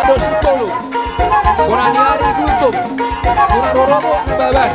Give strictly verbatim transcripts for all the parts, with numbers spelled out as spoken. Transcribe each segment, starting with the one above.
Dos Sitolu. Bona ni ari Gultom. Bona rorobo Nababan.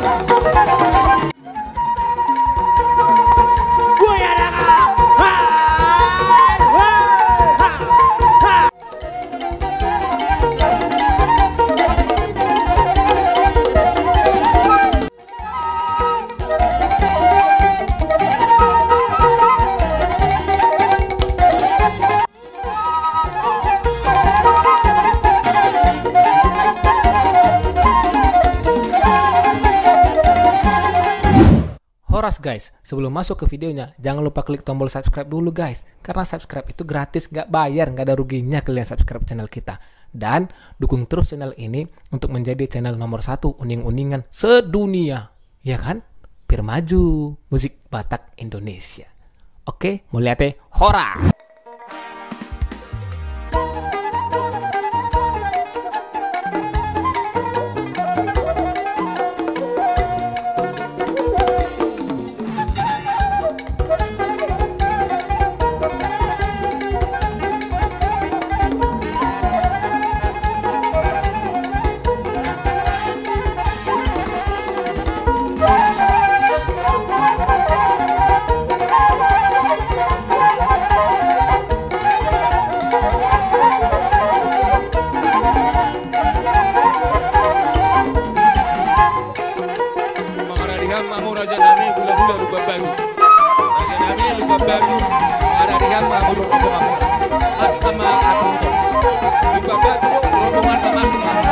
Horas guys, sebelum masuk ke videonya, jangan lupa klik tombol subscribe dulu guys. Karena subscribe itu gratis, nggak bayar, nggak ada ruginya kalian subscribe channel kita. Dan dukung terus channel ini untuk menjadi channel nomor satu uning-uningan sedunia. Ya kan? Pir maju musik Batak Indonesia. Oke, mauliate, horas. Mangaradi hami ma hamu raja nami, hula-hula Lumban Batu. Raja nami Lumban Batu, mangaradi hami ma hamu, rombongan. Masuk ma hamu. Lumban Batu, rombongan, masuk ma hamu.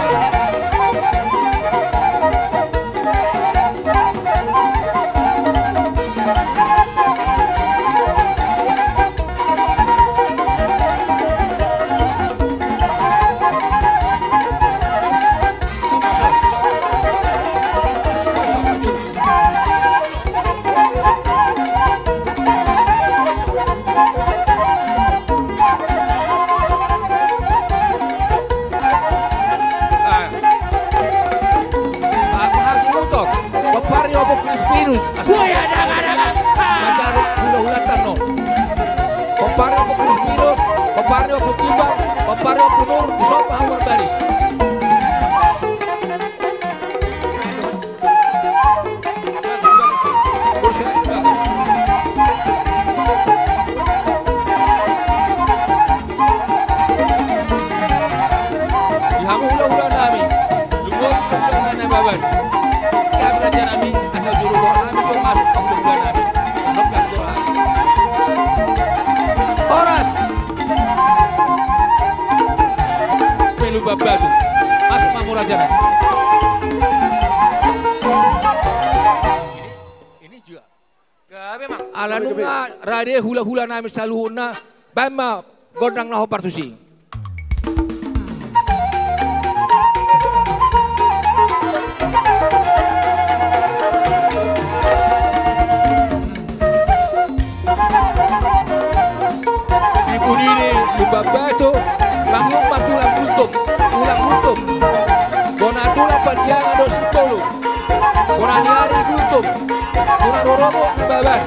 Abu Hasan Utok, pomparan ni Ompu Crispinus. Manjalo hula-hula tano. Pomparan ni Ompu Crispinus, pomparan ni Ompu Timbang, pomparan ni Ompu Nur, di sopa hambar baris. Di hamu hula-hula nami, lumobi hula-hula nami baban. Kami raja nami, asa juru boha nami, juru masuk hula-hula nami. Horas. Melu babadu. Masuk ma hamu raja nami. Ini juga. Ala nunga rade hula-hula nami saluhutna, baen ma gondang na hombar tusi. Di pudi ni Lumban Batu, mangihut ma tulang Gultom, tulang Gultom. Bona tulang Pandiangan dos Sitolu. Bona ni ari Gultom. Bona rorobo Nababan.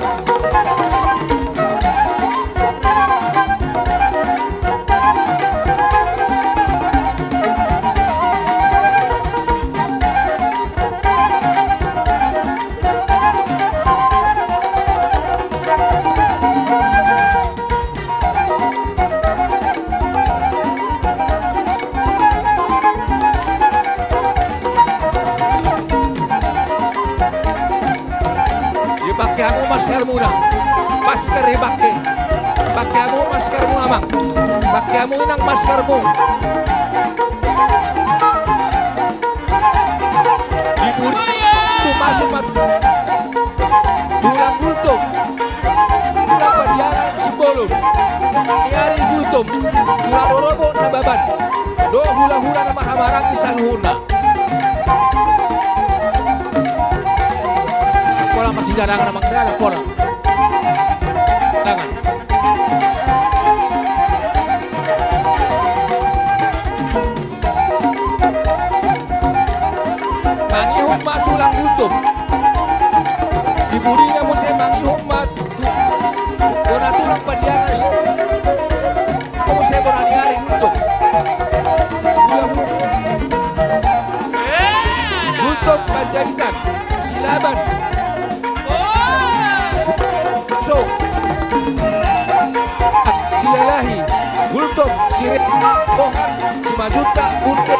Dipake hamu maskermuna. Masker dipake. Pake hamu maskermu, amang. Pake hamu, inang, maskermu. Di pudi tu masuk ma tulang Gultom. Tulang Pandiangan Simbolon. Ni ari Gultom. Tulang rorobo Nababan. Dohot hula-hula na marhahamaranggi saluhutna. Pola masih cadangan, amang, cadangan, pola. Tangan. Mangihut ma tulang Gultom. Di pudina muse mangihut ma tu-, bona tulang Pandiangan. Muse bona ni ari Gultom. Bohan, Simanjuntak, Bunte.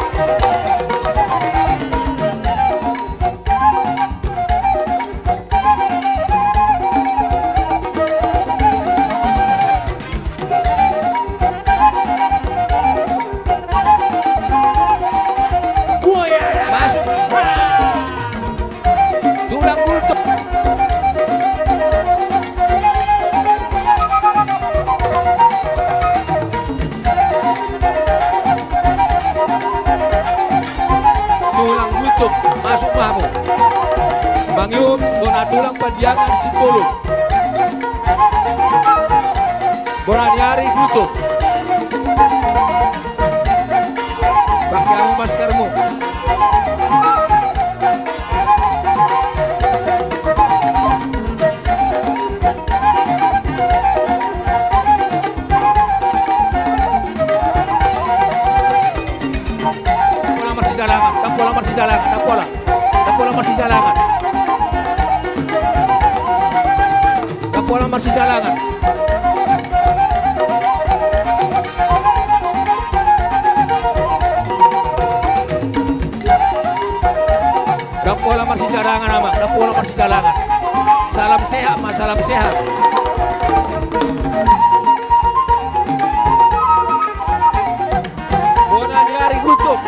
Masuk. Tulang Gultom. Tulang Gultom, masuk ma hamu. Mangihut bona tulang Pandiangan Simbolon. Bona ni ari Gultom. Pake hamu maskermu. Ndang pola marsijalangan, ndang pola marsijalangan, ndang pola. Ndang pola marsijalangan. Ndang pola marsijalangan. Ndang pola marsijalangan, Amang, ndang pola marsijalangan. Salam sehat ma, salam sehat. Bona ni ari Gultom.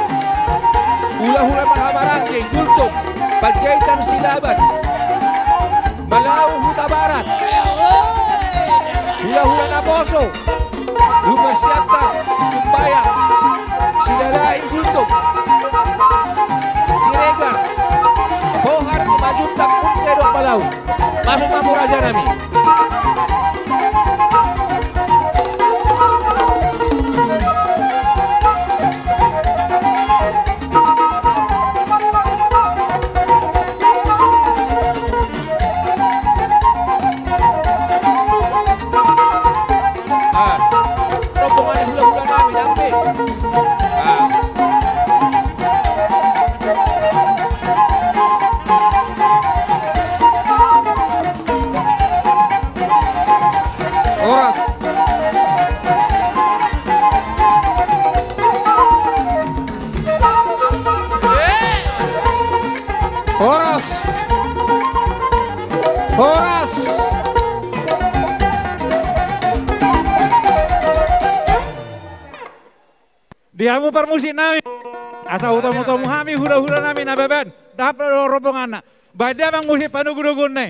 Hulahula marhahamaranggi Gultom, Panjaitan Silaban, Malau Hutabarat. Hulahula naposo, Lumban Siantar, Sumbayang, Silalahi Gultom, Siregar, Bohan, Simanjuntak, Bunte dohot Malau. Masuk ma hamu raja nami. Ah, rombongan ni hulahula nami, dampe. Ah. Horas. Horas. Horas. Di hamu parmusik nami. Asa hutamu-tamu hami hulahula nami na baban. Dapot do rombonganna. Baen damang musik panugu-nuguon i.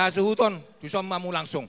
hasuhuton, tuson ma hamu langsung.